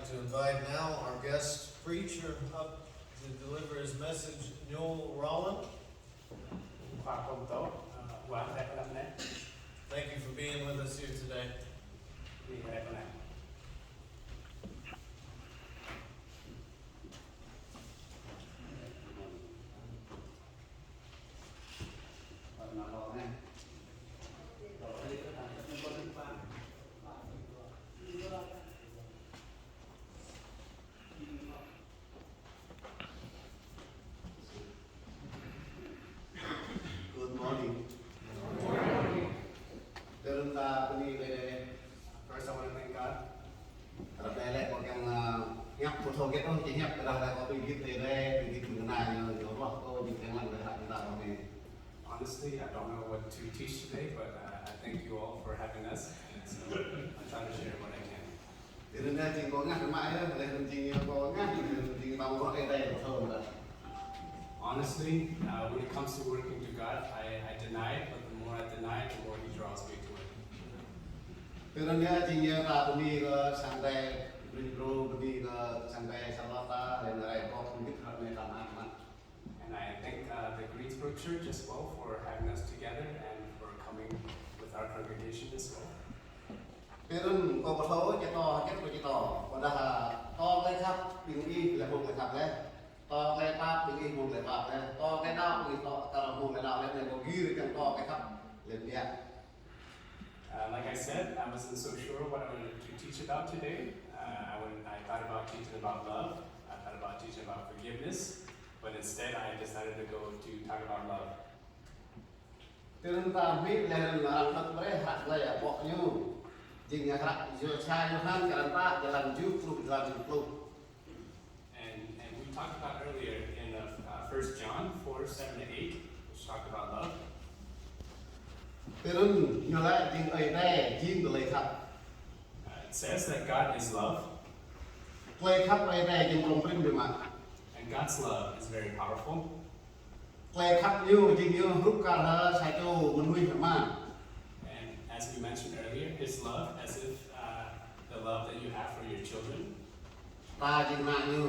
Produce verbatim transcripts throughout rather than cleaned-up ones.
To invite now our guest preacher up to deliver his message, Noel Rowland. Khua pơtô, ơ, Wang Rek Lam ne. Thank you for being with us here today. Bi Rek Lam. Good morning. Tơrơm ta bơni lĕ, first I want to thank God. Ră anai lĕ kâo kiăng, ơ, hiăp pơthâo hơget ôh, či hiăp kơ dah lĕ kâo tui hơget lĕ, tui hơget kơ anai ñu, ñu ruah kâo, ñu kiăng lăng lĕ ră anai ta kâo anai. Honestly, I don't know what to teach today, but, uh, I thank you all for having us, and so I'll try to share what I can. Tui anŭn yơh jing kâo ngă mă yơh, lĕ anŭn jing kâo ngă, lĕ anŭn jing ƀing bruă Ơi Adai kâo thâo mơ̆n. Honestly, uh, when it comes to working to God, I, I deny it, but the more I deny it, the more He draws me to it. Tui anŭn yơh jing yơh ta bơni kơ sang Ơi Adai, bơni kơ sang Ơi Adai, sang lŏn ta, lĕ anai ră kâo khŏm git hrăp mơ̆ng ta mă mă. And I thank, uh, the Greensburg Church as well for having us together and for coming with our congregation as well. Tui anŭn kâo pơthâo či tŏ, hơget kâo či tŏ. Kâo dah tŏ tơlơi khăp ƀing ih lĕ hmâo tơlơi khăp lĕ. Tŏ tơlơi pap ƀing ih hmâo tơlơi pap lĕ. Tŏ tơlơi đaŏ ƀing ih tŏ kar hmâo tơlơi đaŏ lĕ, anai kâo gir kiăng tŏ tơlơi khăp lĕ biă. Uh, like I said, I wasn't so sure what I wanted to teach about today. Uh, I, would, I thought about teaching about love. I thought about teaching about forgiveness. But instead, I decided to go to talk about love. Tui anŭn ta hmư̆ lĕ anŭn arăng hơ̆k brơi hră tơlơi ƀô̆ ñu. Jing hră Yôhan, Yôhan črăn pă, jơlan tơjuh truh jơlan tơjuh pluh. And, and we talked about earlier in, uh, uh, First John four, seven to eight, which talked about love. Tui anŭn ñu laĭ jing Ơi Adai jing tơlơi khăp. Uh, it says that God is love. Tơlơi khăp Ơi Adai jing prŏng prin biă mă. And God's love is very powerful. Tơlơi khăp ñu jing ñu hrup kar hăng sa čô mơnuih mơ̆n. And as we mentioned earlier, His love, as if, uh, the love that you have for your children. Ta jing ană ñu.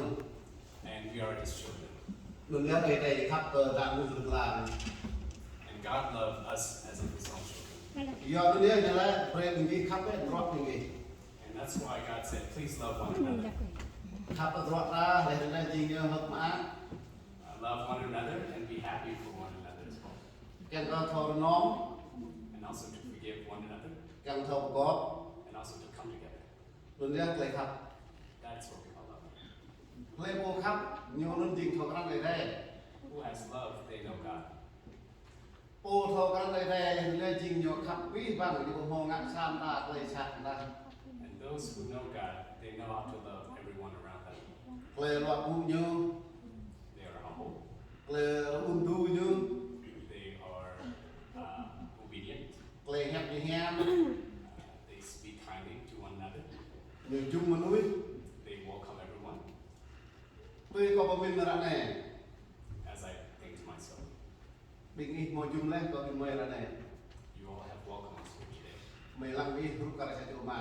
And we are His children. Anŭn yơh Ơi Adai khăp kơ ta mơnuih lŏn tơnah. And God loved us as if His own children. Yua anŭn yơh ñu laĭ brơi ƀing gih khăp, ơ, bruă ƀing gih. And that's why God said, "Please love one another." Khăp bruă ta, lĕ anŭn jing ñu hơ̆k mơak. Uh, love one another and be happy for one another as well. Kiăng kơ thâo rơnŏm. And also to forgive one another. Kiăng thâo pơgop. And also to come together. Anŭn yơh tơlơi khăp. That's what we call love. Hlơi pô khăp, ñu anŭn jing thâo krăn Ơi Adai. Who has love, they know God. Pô thâo krăn Ơi Adai, lĕ jing ñu khăp abih bang, ñu ƀu hmâo ngă sa mta tơlơi sat mta. And those who know God, they know how to love everyone around them. Tơlơi luă gŭ ñu. They are humble. Tơlơi rơun du ñu. They are, uh, obedient. Tơlơi hiăp ñu hiam. Uh, they speak kindly to one another. Ñu jum mơnuih. They welcome everyone. Tui kâo pơmĭn ră anai. As I think to myself. Ƀing ih hmâo jum laih kơ ƀing gơmơi ră anai. You all have welcomed us here today. Gơmơi lăng ih hrup kar sa čô ama.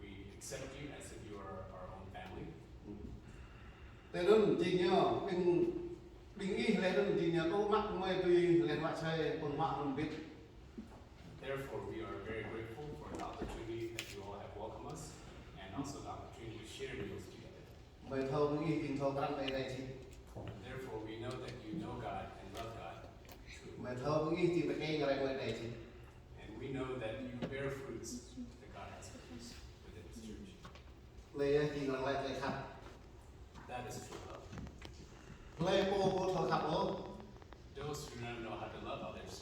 We accept you as if you are our own family. Tui anŭn jing ñu, ƀing, ƀing ih lĕ anŭn jing ñu tŭ mă gơmơi tui lĕ wă čai pơng mă anŭn bit. Therefore, we are very grateful for the opportunity that you all have welcomed us and also the opportunity to share meals together. Gơmơi thâo ƀing ih jing thâo krăn Ơi Adai sĭt. Therefore, we know that you know God and love God truly. Gơmơi thâo ƀing ih jing tơkeng rai Ơi Adai sĭt. And we know that you bear fruits that God has placed within His church. Anai yơh jing arăng laĭ tơlơi khăp. That is true love. Hlơi pô ƀu thâo khăp ôh. Those who do not know how to love others.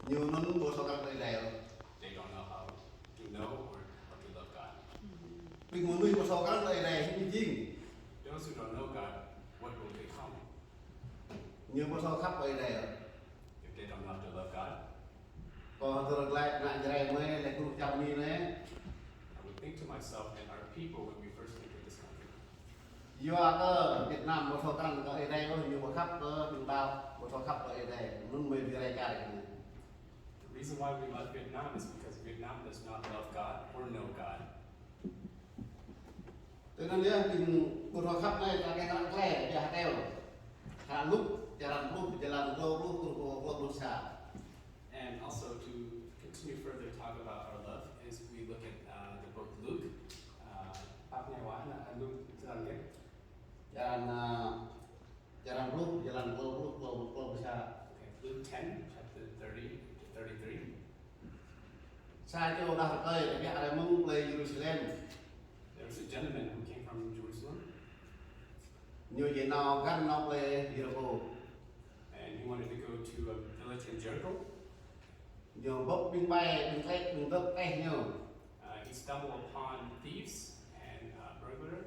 Ñu anŭn ƀu thâo krăn Ơi Adai ôh. They don't know how to know or how to love God. Ƀing mơnuih ƀu thâo krăn Ơi Adai hĭ jing. Those who don't know God, what will they become? Ñu ƀu thâo khăp Ơi Adai ôh. If they don't know how to love God, kâo hơdơr glaĭ ană Jrai gơmơi lĕ kơnuk čar Mi anai. I would think to myself and our people when we first entered this country. Yua kơ Việt Nam ƀu thâo krăn kơ Ơi Adai ôh, ñu ƀu khăp kơ ƀing đaŏ, ƀu thâo khăp kơ Ơi Adai. Anŭn gơmơi ƀu rai čar kơ anai. The reason why we left Vietnam is because Vietnam does not love God or know God. Tui anŭn yơh, ƀing ƀôn khăp anai, ta kiăng ră klĕ, biă hơteo. Hră Luk, črăn pluh, jơlan klâo pluh truh pơ klâo pluh sa. And also to continue further talk about our love is we look at uh, the book Luke. Uh, Pap Ngai Wa, na, Luke, jơlan ke? Črăn, uh, črăn pluh, jơlan klâo pluh, klâo, klâo pluh sa. Okay, Luke ten, chapter thirty to thirty-three. Sa čô đah rơkơi, biă rai mơ̆ng plei Yêrusalem. There was a gentleman who came from Jerusalem. Ñu či nao găn nao plei Yêrikô. And he wanted to go to a village in Jericho. Ñu bưp ƀing ƀai, ƀing klĕ, ƀing dơ̆k teh ñu. Uh, he stumbled upon thieves and uh, burglar.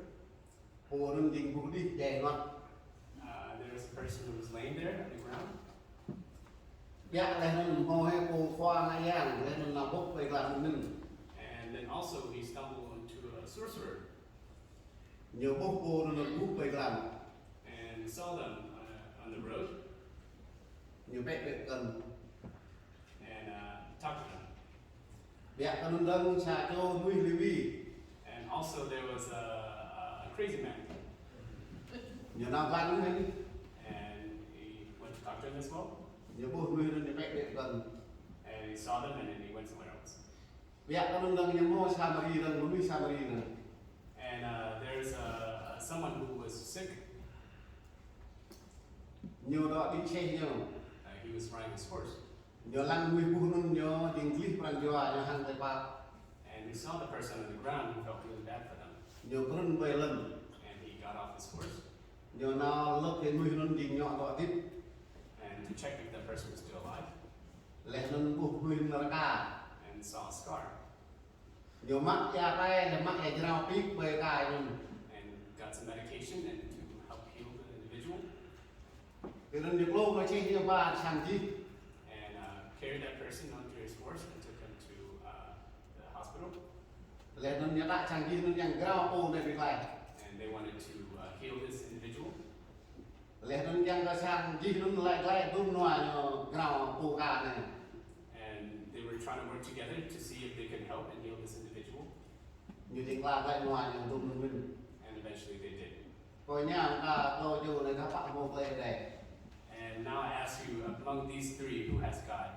Pô anŭn jing ƀuh đih djai rơngot. Uh, there was a person who was laying there on the ground. Biă laih anŭn hmâo hĕ pô khua ngă yang, laih anŭn nao bưp ƀơi glan anŭn. And then also he stumbled into a sorcerer. Ñu ƀuh pô anŭn bưp ƀơi glan. And saw them uh, on the road. Ñu pĕ pĕ kơn. And uh, talked to them. Biă kơ anŭn dơ̆ng sa čô mơnuih Lêwi. And also there was a, a crazy man. Ñu nao găn anŭn. And he went to talk to him as well. Ñu ƀuh mơnuih anŭn ñu pĕ pĕ kơn. And he saw them and then he went somewhere else. Biă kơ anŭn dơ̆ng ñu hmâo Samari dơ̆ng, mơnuih Samari dơ̆ng. And uh, there's uh, someone who was sick. Ñu dŏ đĭ seh ñu. Uh, he was riding his horse. Ñu lăng mơnuih ƀuh anŭn ñu jing glih pran jua ñu hăng tơpă. And he saw the person on the ground and felt really bad for them. Ñu trŭn ƀơi lŏn. And he got off his horse. Ñu nao lơ̆k hĭ mơnuih anŭn jing ñu dŏ hơdip. And to check if that person was still alive. Laih anŭn ƀuh mơnuih anŭn rơka. And saw a scar. Ñu mă ia tai, laih mă ia jrao pik ƀơi tai anŭn. And got some medication and to help heal the individual. Tui anŭn ñu klông kơ čih ñu ba sang jih. And uh, carried that person onto his horse and took him to uh, the hospital. Laih anŭn ñu đă sang jih anŭn kiăng jrao pô anai ƀiă glaĭ. And they wanted to uh, heal this individual. Laih anŭn kiăng kơ sang jih anŭn laĭ glaĭ dŭm nua ñu jrao pô ka anai. And they were trying to work together to see if they can help and heal this individual. Ñu jing kla glaĭ nua ñu dŭm anŭn mơ̆n. And eventually they did. Kơ ñu ta klâo čô anai khăp hmâo klei Ơi Adai. And now I ask you, among these three, who has God?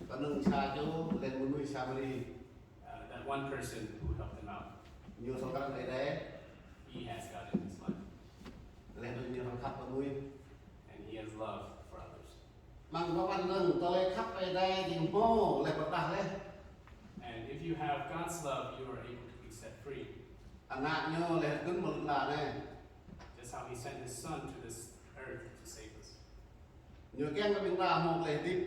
Kơnơ̆ng sa čô laih mơnuih Samari. Uh, that one person who helped him out. Ñu thâo krăn Ơi Adai. He has God in his life. Laih anŭn ñu thâo khăp kơ mơnuih. And he has love for others. Mơ̆ng pơpăn anŭn tơlơi khăp Ơi Adai jing hmâo laih pơrơđah laih. And if you have God's love, you are able to be set free. Ană ñu laih hơgĕt mơ̆ng lŏn anai. Just how he sent his son to this earth to save us. Ñu kiăng kơ ƀing ta hmâo klei hơdip.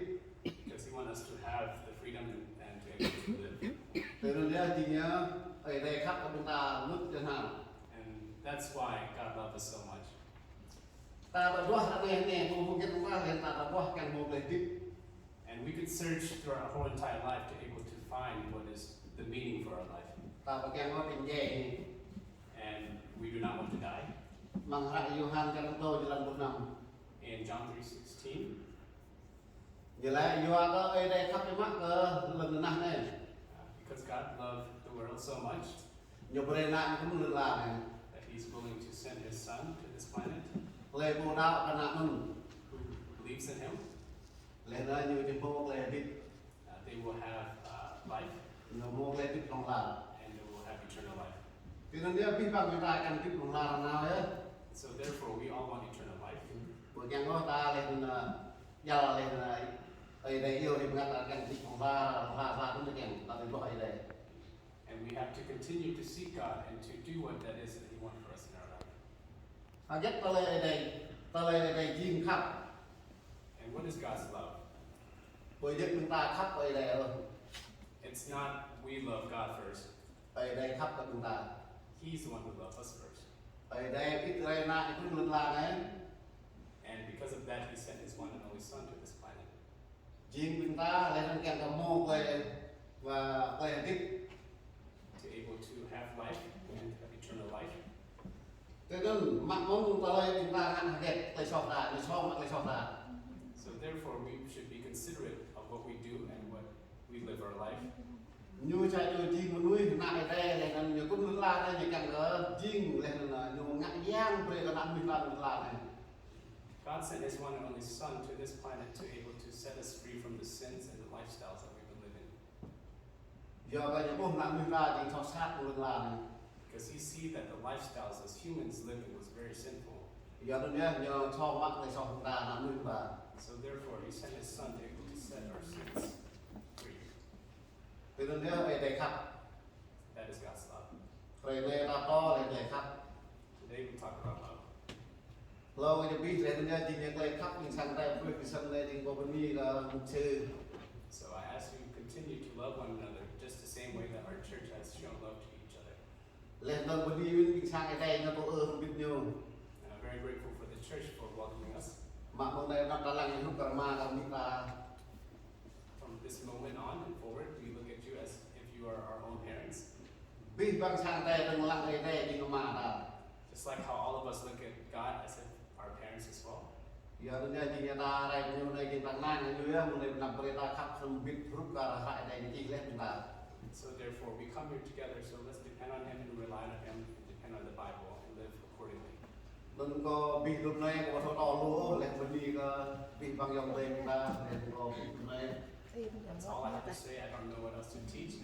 Because he wants us to have the freedom and, and to be able to live. Tui anŭn yơh jing yơh Ơi Adai khăp kơ ƀing ta mŭt jơhnal. And that's why God loved us so much. Ta ƀu duah anai anai, kơ hơgĕt ƀing ta, laih ta ƀu duah kiăng hmâo klei hơdip. And we could search through our whole entire life to able to find what is the meaning for our life. Ta ƀu kiăng hmâo ƀing djai. And we do not want to die. Mơ̆ng hră Yôhan črăn klâo jơlan pluh năm. In John three sixteen, Ñu laĭ yua kơ Ơi Adai khăp biă mă kơ lŏn tơnah anai. uh, because God loved the world so much Ñu brơi ană ñu kơ mơ̆ng lŏn tơnah anai. that he's willing to send his son to this planet, Hlơi pô đaŏ kơ ană anŭn. who believes in him, Laih anŭn ñu či hmâo klei hơdip. uh, they will have uh, life Ñu hmâo klei hơdip hlŏng lar. and they will have eternal life. Tui anŭn yơh abih bang ƀing ta kiăng hơdip hlŏng lar nanao yơh. So therefore, we all want eternal life. Ƀu kiăng ôh ta laih anŭn, ơ, djăl laih anŭn, ơ, Ơi Adai iâu hĭ ƀing ta kiăng hơdip hlŏng lar, hlŏng lar, hlŏng lar anŭn kiăng ta ƀu duah Ơi Adai. And we have to continue to seek God and to do what that is that he wants for us in our life. Hơget tơlơi Ơi Adai, tơlơi Ơi Adai jing khăp. And what is God's love? Ƀu djơ̆ ƀing ta khăp Ơi Adai ôh. It's not we love God first. Ơi Adai khăp kơ ƀing ta. He's the one who loved us first. Ơi Adai ƀuh rai ană ñu kơ mơ̆ng lŏn tơnah anai. And because of that, he sent his one and only son to this planet. Jing ƀing ta laih anŭn kiăng kơ hmâo klei, ƀă, klei hơdip. To able to have life and have eternal life. Tui anŭn mă mơ̆ng tơlơi ƀing ta ngă hơget, tơlơi soh ta, ñu soh mă tơlơi soh ta. So therefore, we should be considerate of what we do and what we live our life. Ñu čang ñu jing mơnuih, ană Ơi Adai, laih anŭn ñu kơnơ̆ng lơ̆m anai ñu kiăng kơ jing, laih anŭn ñu ngă yang brơi kơ ană mơnuih lơ̆m lơ̆m anai. God sent his one and only Son to this planet to able to set us free from the sins and the lifestyles that we've been living. Yua kơ ñu ƀuh ană mơnuih ta jing soh sat lơ̆m lơ̆m anai. Because he see that the lifestyles as humans living was very sinful. Yua anŭn yơh ñu čang mă tơlơi soh ta ană mơnuih ta. So therefore, he sent his Son to able to set our sins free. Tui anŭn yơh Ơi Adai khăp. That is God's love. Hrơi anai ta pơtô laih tơlơi khăp. Today we talk about love. Hlâo kơ ñu abih laih anŭn yơh jing ñu tơlơi khăp ƀing sang Ơi Adai brơi kơ sang Ơi Adai jing pô bơni kơ mục sư. So I ask you to continue to love one another just the same way that our church has shown love to each other. Laih anŭn bơni wĭt ƀing sang Ơi Adai ñu pô ư hơbĭt ñu. And I'm very grateful for the church for welcoming us. Mă mơ̆ng anai anăp ta lăng ñu hrup kơ rơma kơ amĭ ta. From this moment on and forward, we look at you as if you are our own parents. Abih bang sang Ơi Adai tơ̆ng lăng Ơi Adai jing ama ta. Just like how all of us look at God as if our parents as well. Yua anŭn yơh jing ñu ta rai ñu anai jing ta năng ñu yơh mơ̆ng anai pơnăp brơi ta khăp hơbĭt hrup kơ hră Ơi Adai ñu čih laih ƀing ta. So therefore, we come here together, so let's depend on him and rely on him and depend on the Bible and live accordingly. Anŭn kâo abih hrup anai kâo ƀu thâo tơlơi lu ôh, laih bơni kơ abih bang ayŏng adơi ƀing ta, laih kâo abih hrup anai. That's all I have to say. I don't know what else to teach.